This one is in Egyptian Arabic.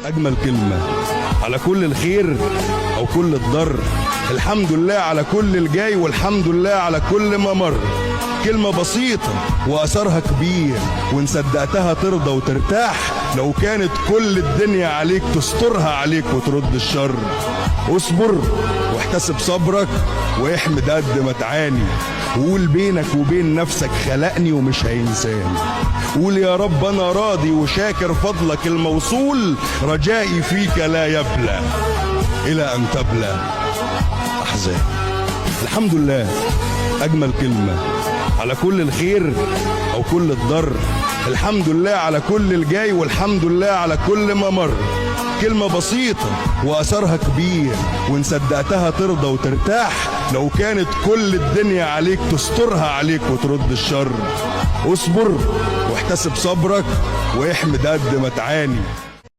أجمل كلمة على كل الخير أو كل الضر، الحمد لله على كل الجاي والحمد لله على كل ما مر. كلمة بسيطة وأثرها كبير، وإن صدقتها ترضى وترتاح، لو كانت كل الدنيا عليك تسترها عليك وترد الشر. اصبر واحتسب صبرك واحمد قد ما تعاني، وقول بينك وبين نفسك خلقني ومش هينساني. قول يا رب أنا راضي وشاكر فضلك الموصول، رجائي فيك لا يبلى إلى أن تبلى أحزان. الحمد لله أجمل كلمة على كل الخير أو كل الضر، الحمد لله على كل الجاي والحمد لله على كل ما مر. كلمة بسيطة وأثرها كبير، وإن صدقتها ترضى وترتاح، لو كانت كل الدنيا عليك تسترها عليك وترد الشر. اصبر واحتسب صبرك واحمد قد ما تعاني.